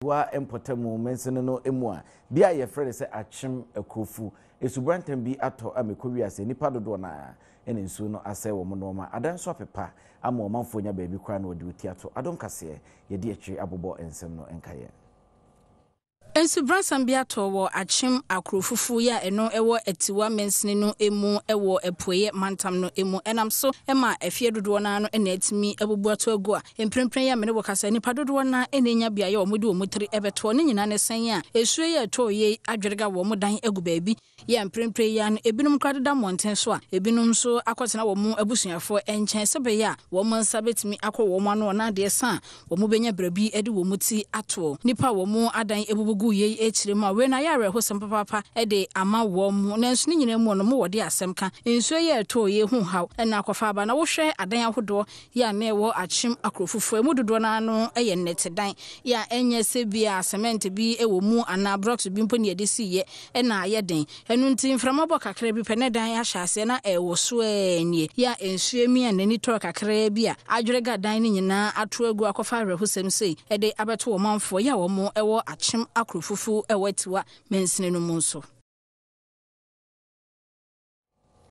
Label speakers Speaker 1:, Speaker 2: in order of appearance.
Speaker 1: Atiwa mpɔtamu mansini no mu a bea a yɛfrɛ no sɛ Akyem Akurofu. Asubrantam bi atɔ ama ɛkɔ wiase nnipa dodoɔ no ara na nsuo no asɛe wɔn nnoɔma. Adan nso apepa ama ɔmanfoɔ nya baabi koraa na wɔde wɔn ti ato. Adom Kaseɛ, yɛdi akyire abobɔ nsɛm no nkaeɛ.
Speaker 2: Nsubrasam bi atɔ wɔ Akyem Akorofufuo yi a ɛno wɔ Atiwa mansini no mu wɔ Apueɛ mantam no mu. Ɛnam so ma afie dodoɔ no ara no na atumi abubu ato agu a mprempren yi a me ne wo kasa yi nnipa dodoɔ no ara na anya beaeɛ a wɔde wɔn tiri bɛtoɔ. Ne nyinaa ne sɛn a nsuo yi a ɛtɔɔ yei adwerega wɔn dan agu baabi yi a mprempren yi ara no ebinom koraa deda mmɔnten so a ebinom nso akɔtena wɔn abusuafoɔ nkyɛn sɛ ɛbɛyɛ a wɔn nsa bɛtumi akɔ wɔn ano na adeɛ sa a wɔbɛnya biribi de wɔn ti ato. Nnipa a wɔn adan abubu gu yei akyire mu a wei no ayɛ awerɛhosɛm papaapa de ama wɔn. Nanso ne nyinaa mu no mowɔ de asɛm ka. Nsuo yi a ɛtɔɔ yei ho haw na akɔfa aba na wohwɛ adan ahodoɔ yi a na ɛwɔ Akyem Akurofufuo emu dodoɔ no ara no yɛ nnɛtedan yi a ɛnyɛ sɛ bi a cement bi wɔ mu anaa blocks bi mpo na yɛde siiɛ na ayɛ den. Ɛno nti mframa bɔ kakra bi pɛ na dan ahyɛ aseɛ na ɛrewoso ara nie. Yɛ a nsuo amia n'ani tɔɔ kakraa bi a adwerega dan no nyinaa ato agu akɔfa awerɛhosɛm sei de abɛto ɔmanfoɔ yi a wɔn wɔ Akyem Akurofufuo wɔ Atiwa mansini no mu nso.